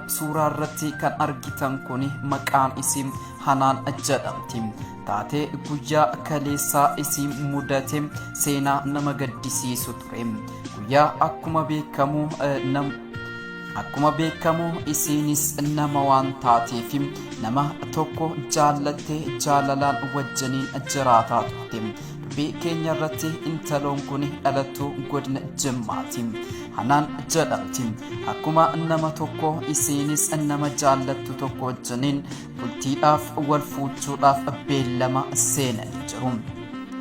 Suuraa irratti kan argitan kun maqaan isii Hanaan jedhamti. Taatee guyyaa kaleessaa isii mudate seenaa nama gaddisiisu ture. Guyyaa akkuma beekamu nam Akkuma beekamu isiinis nama waan taateef nama tokko jaallattee jaalalaan wajjiniin jiraataa turte. Dubbii keenya irratti intaloon kun dhalattuu godina Jimmaati. Hanaan jedhamti. Akkuma nama tokko isiinis nama jaallattu tokko wajjiniin bultiidhaaf wal fuuchuudhaaf beellama seenanii jiru.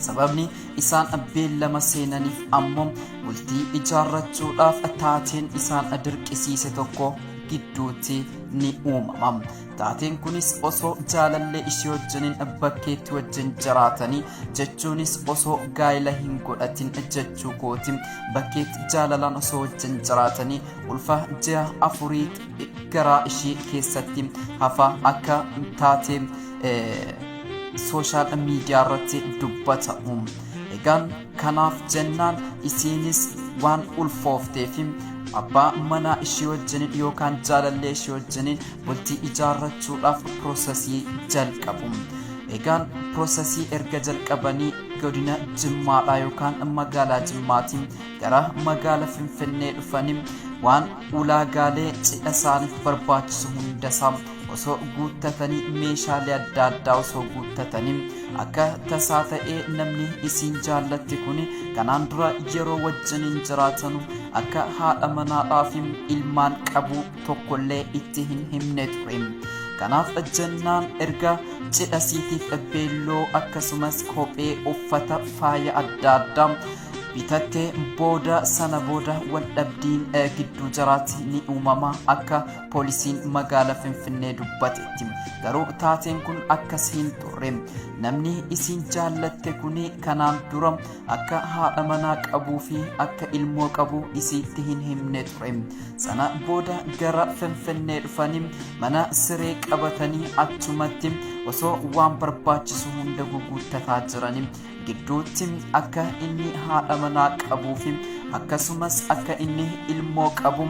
Sababni isaan beellama seenaniif ammoo bultii ijaarrachuudhaaf taateen isaan dirqisiise tokko gidduutti ni uumama. Taateen kunis osoo jaalallee ishee wajjiniin bakkeetti wajjin jiraatanii, jechuunis osoo gaa'ela hin godhatin jechuu kooti, bakkeetti jaalalaan osoo wajjin jiraatanii ulfa ji'a afurii garaa ishee keessatti hafa akka taate sooshaal miidiyaa irratti dubbatamu. Egaan kanaaf jennaan isiinis waan ulfoofteef abbaa manaa ishee wajjiniin yookaan jaalallee ishee wajjiniin bultii ijaarrachuudhaaf piroosesii jalqabu. Egaan piroosesii erga jalqabanii godina Jimmaadhaa yookaan magaalaa Jimmaatiin gara magaala Finfinnee dhufanii waan ulaagaalee cidha isaaniif barbaachisu hundasaa osoo guuttatanii, meeshaalee adda addaa osoo guuttatanii, akka tasaa ta'ee namni isiin jaallatti kun kanaan dura yeroo wajjiniin jiraatanu akka haadha manaadhaa fi ilmaan qabu tokkollee itti hin himne ture. Kanaaf jennaan erga cidha siitiif beelloo akkasumas kophee, uffata, faaya adda addaa bitattee booda, sana booda wal dhabdiin gidduu jaraatti ni uumama akka poolisiin magaala Finfinnee dubbatetti. Garuu taateen kun akkas hin turre. Namni isiin jaallatte kun kanaan dura akka haadha manaa qabuu fi akka ilmoo qabu isiitti hin himne ture. Sana booda gara Finfinnee dhufanii mana siree qabatanii achumatti osoo waan barbaachisu hunda guguuttataa jiranii gidduutti akka inni haadha manaa qabuu fi akkasumas akka inni ilmoo qabu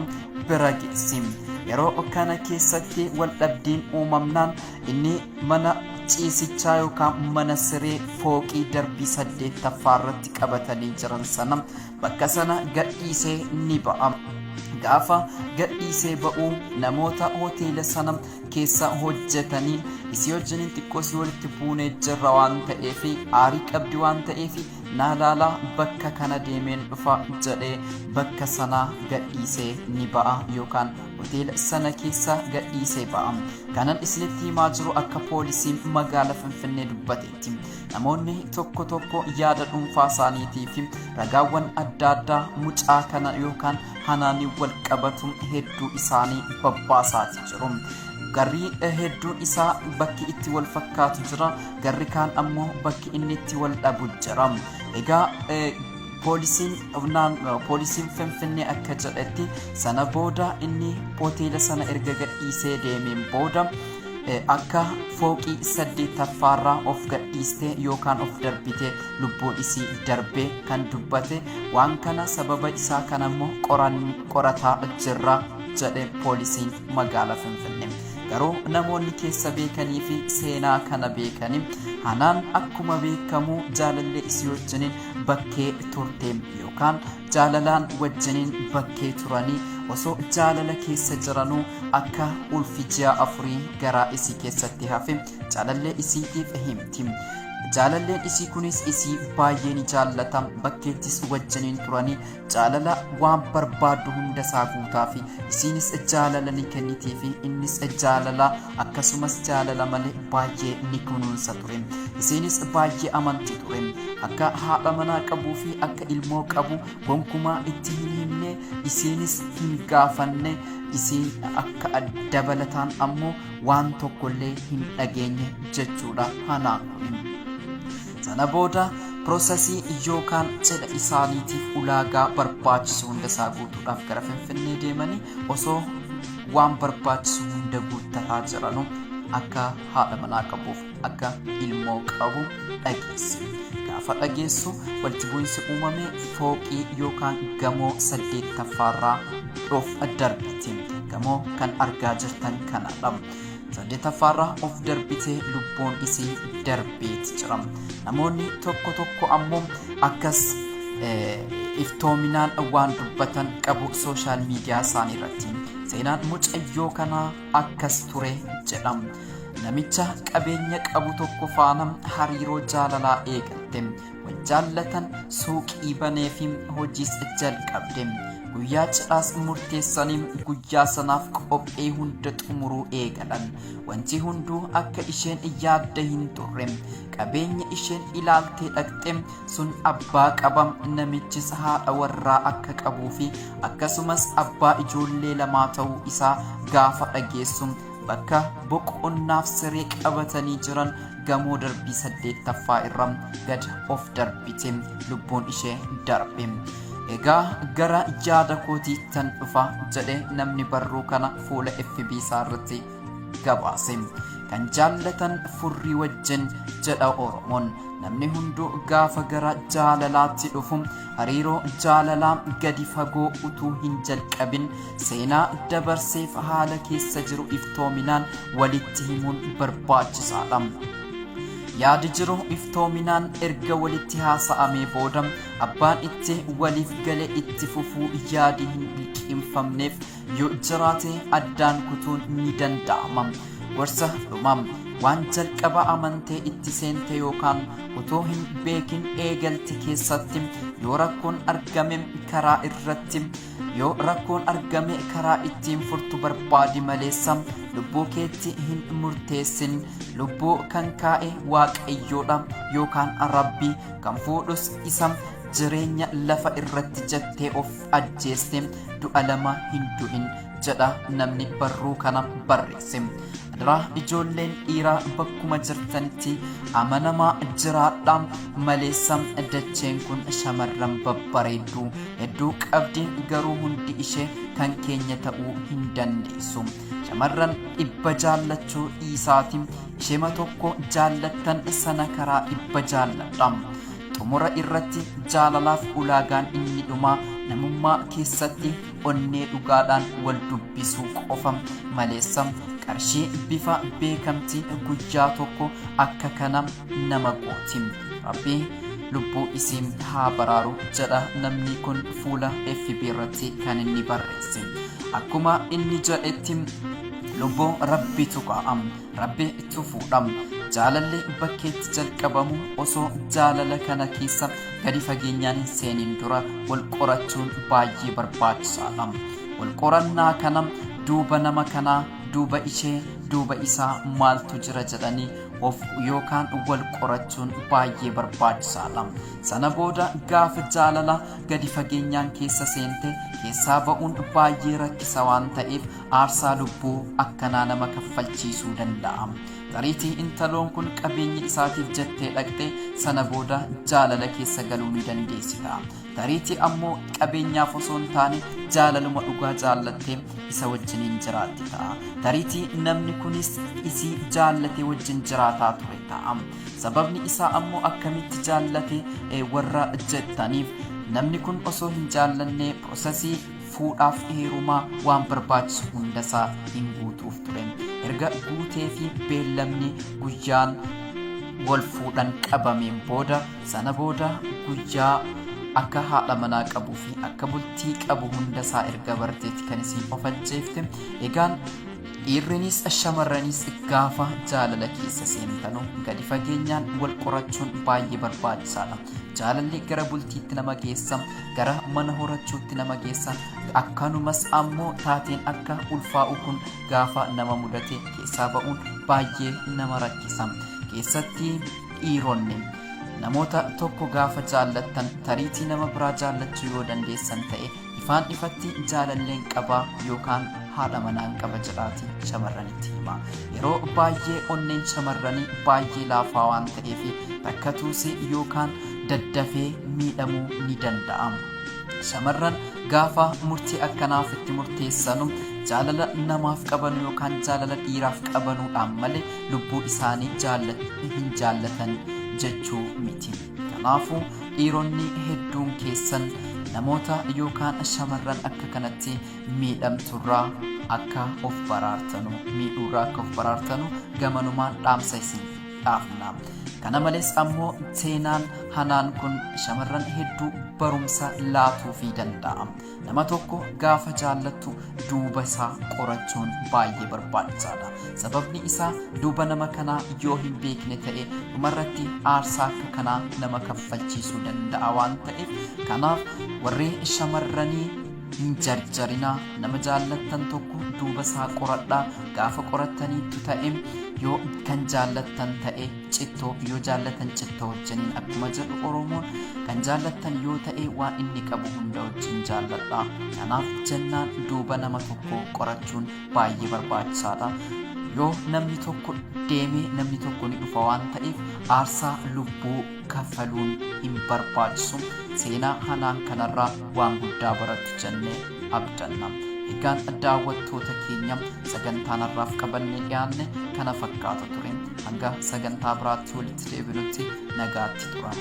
bira geessi. Yeroo kana keessatti waldhabdiin uumamnaan inni mana ciisichaa yookaan mana siree fooqii darbii saddeettaffaa irratti qabatanii jiran sana bakka sana gadhiisee ni ba'a. Gaafa gadhiisee ba'u namoota hoteela sana keessa hojjetaniin isii wajjiniin xiqqoo si walitti buunee jirra waan ta'eef, aarii qabdi waan ta'eef, naa laalaa bakka kana deemeen dhufa jedhee bakka sana gadhiisee ni ba'a yookaan hoteela sana keessa gadhiisee ba'a. Kanan isinitti himaa jiru akka poolisiin magaala Finfinnee dubbatetti. Namoonni tokko tokko yaada dhuunfaa isaaniitii fi ragaawwan adda addaa mucaa kana yookaan Hanaanii wal qabatu hedduu isaanii babbaasaati jiru. Garri hedduun isaa bakki itti wal fakkaatu jira, garri kaan ammoo bakki inni itti wal dhabu jira. Egaa poolisiin poolisiin Finfinnee akka jedhetti, sana booda inni hoteela sana erga gadhiisee deemeen booda akka fooqii saddeettaffaarraa of gadhiistee yookaan of darbitee lubbuun isii darbee kan dubbate. Waan kana sababa isaa kana immoo qorataa jirra jedhe poolisiin magaala Finfinnee. Garuu namoonni keessa beekanii fi seenaa kana beekanii, Hanaan akkuma beekamu jaalallee isii wajjiniin bakkee turte yookaan jaalalaan wajjiniin bakkee turanii osoo jaalala keessa jiranuu akka ulfi ji'a afurii garaa isii keessatti hafe jaalallee isiitiif himti. Jaalalleen isii kunis isii baay'ee ni jaallata. Bakkeettis wajjiniin turanii jaalala waan barbaaddu hunda isaa guutaa fi isiinis jaalala ni kennitii fi innis jaalala akkasumas jaalala malee baay'ee ni kunuunsa ture. Isiinis baay'ee amanti ture. Akka haadha manaa qabuu fi akka ilmoo qabu gonkumaa itti hin himne, isiinis hin gaafanne, isiin akka dabalataan ammoo waan tokkollee hin dhageenye jechuudha Hanaan kun. Sana booda piroosesii yookaan cidha isaaniitiif ulaagaa barbaachisu hunda isaa guutuudhaaf gara Finfinnee deemanii osoo waan barbaachisu hunda guuttataa jiranu akka haadha manaa qabuuf akka ilmoo qabu dhageesse. Gaafa dhageessu walitti bu'insi uumame fooqii yookaan gamoo saddeettaffaarraa of darbite. Gamoo kan argaa jirtan kanadha. Saddeettaffaarraa of darbitee lubbuun isii darbeeti jira. Namoonni tokko tokko ammoo akkas iftoominaan waan dubbatan qabu sooshaal miidiyaa isaanii irratti. Seenaan mucayyoo kanaa akkas ture jedha. Namicha qabeenya qabu tokko faana hariiroo jaalalaa eegalte. Wal jaallatan suuqii banee fi hojiis jalqabde. Guyyaa cidhaas murteessanii guyyaa sanaaf qophii hunda xumuruu eegalan. Wanti hunduu akka isheen yaadde hin turre. Qabeenya isheen ilaaltee dhaqxe sun abbaa qaba, namichis haadha warraa akka qabuu fi akkasumas abbaa ijoollee lamaa ta'uu isaa gaafa dhageessu bakka boqonnaaf siree qabatanii jiran gamoo darbii saddeettaffaa irra gad of darbite lubbuun ishee darbe. Egaa gara yaada kootiittan dhufa jedhe namni barruu kana fuula FB isaa irratti gabaase. Kan jaallatan furrii wajjin jedha Oromoon. Namni hunduu gaafa gara jaalalaatti dhufu hariiroo jaalalaa gadi fagoo utuu hin jalqabin seenaa dabarseef haala keessa jiru iftoominaan walitti himuun barbaachisaadha. Yaadi jiru iftoominaan erga walitti haasa'amee booda abbaan itti waliif gale itti fufuu yaadi hin liqimfamneef yoo jiraate addaan kutuun ni danda'ama. Gorsa dhumaa waan jalqaba amantee itti seente yookaan utuu hin beekin eegalte keessatti yoo rakkoon argame karaa irratti yoo rakkoon argame karaa ittiin furtu barbaadi maleessa lubbuu keetti hin murteessin. Lubbuu kan kaa'e Waaqayyoodha yookaan Rabbi kan fuudhus isa. Jireenya lafa irratti jettee of ajjeeste du'a lama hin du'in jedha namni barruu kana barreesse. Adaraa ijoolleen dhiiraa bakkuma jirtanitti amanamaa jiraadhaa maleessa dacheen kun shamarran babbareedduu hedduu qabdi garuu hundi ishee kan keenya ta'uu hin dandeessu. Shamarran dhibba jaallachuu dhiisaati ishema tokko jaallattan sana karaa dhibba jaalladha. Xumura irratti jaalalaaf ulaagaan inni dhumaa namummaa keessatti onnee dhugaadhaan wal dubbisuu qofa maleessa qarshii bifa beekamtiin guyyaa tokko akka kana nama gooti. Rabbi lubbuu isii haa baraaru jedha namni kun fuula FB irratti kan inni barreesse. Akkuma inni jedhetti lubbuu Rabbitu kaa'a. Rabbi itti fuudha. Jaalalli bakkeetti jalqabamu osoo jaalala kana keessa gadi fageenyaan hin seeniin dura wal qorachuun baay'ee barbaachisaadha. Wal qorannaa kana duuba nama kanaa, duuba ishee, duuba isaa maaltu jira jedhanii of yookaan wal qorachuun baay'ee barbaachisaadha. Sana booda gaafa jaalala gadi fageenyaan keessa seente keessaa ba'uun baay'ee rakkisa waan ta'eef aarsaa lubbuu akkanaa nama kaffalchiisuu danda'a. Tariitii intaloon kun qabeenya isaatiif jettee dhaqxe sana booda jaalala keessa galuu ni dandeessi ta'a. Tariitii ammoo qabeenyaaf osoo hin taane jaalaluma dhugaa jaallattee isa wajjiniin jiraatti ta'a. Tariitii namni kunis isii jaallatee wajjin jiraataa ture ta'a. Sababni isaa ammoo akkamitti jaallate warra jettaniif namni kun osoo hin jaallannee piroosesii fuudhaaf heerumaa waan barbaachisu hundasaa hin guutuuf ture. Erga guutee fi beellamni guyyaan wal fuudhan qabameen booda sana booda guyyaa akka haadha manaa qabuu fi akka bultii qabu hundasaa erga barteeti kan isiin of ajjeefte. Egaan Dhiirrinis shamarranis gaafa jaalala keessa seentanu gadi fageenyaan wal qorachuun baay'ee barbaachisaadha. Jaalalli gara bultiitti nama geessa, gara mana horachuutti nama geessa. Akkanumas ammoo taateen akka ulfaa'u kun gaafa nama mudate keessaa ba'uun baay'ee nama rakkisa. Keessatti dhiironni namoota tokko gaafa jaallattan tariitii nama biraa jaallachuu yoo dandeessan ta'e Ifaan ifatti jaalalleen qaba yookaan haadha manaan qaba jedhaati shamarranitti hima. Yeroo baay'ee onneen shamarranii baay'ee laafaa waan ta'eef rakkatuus yookaan daddafee miidhamuu ni danda'a. Shamarran gaafa murtii akkanaa ofitti murteessanu jaalala namaaf qabanu yookaan jaalala dhiiraaf qabanuudhaan malee lubbuu isaanii hin jaallatan jechuu miti. Kanaafuu dhiironni hedduun keessan namoota yookaan shamarran akka kanatti miidhamturraa akka of baraartanu miidhuurraa akka of baraartanu gamanumaan dhaamsa isiniif dhaafna. Kana malees ammoo seenaan hanaan kun shamarran hedduu barumsa laatuufii danda'a. Nama tokko gaafa jaallattu duuba isaa qorachuun baay'ee barbaachisaadha. Sababni isaa duuba nama kanaa yoo hin beekne ta'e dhumarratti aarsaa akka kanaa nama kaffalchiisuu danda'a waan ta'eef kanaaf warri shamarranii hin jarjarinaa nama jaallattan tokko duuba isaa qoradhaa gaafa qorattaniittu ta'e yoo kan jaallattan ta'e cittoo yoo jaallatan cittoo wajjiniin akkuma jedhu Oromoon kan jaallattan yoo ta'e waan inni qabu hunda wajjin jaalladha. Kanaaf jennaan duuba nama tokko qorachuun baay'ee barbaachisaadha. Yoo namni tokko deemee namni tokko ni dhufa waan ta'eef aarsaa lubbuu kaffaluun hin barbaachisu. Seenaa hanaan kanarraa waan guddaa barattu jennee abdanna. Egaan daawwattoota keenya sagantaan har'aaf qabannee dhiyaanne kana fakkaata ture. Hanga sagantaa biraatti walitti deebinutti nagaatti tura.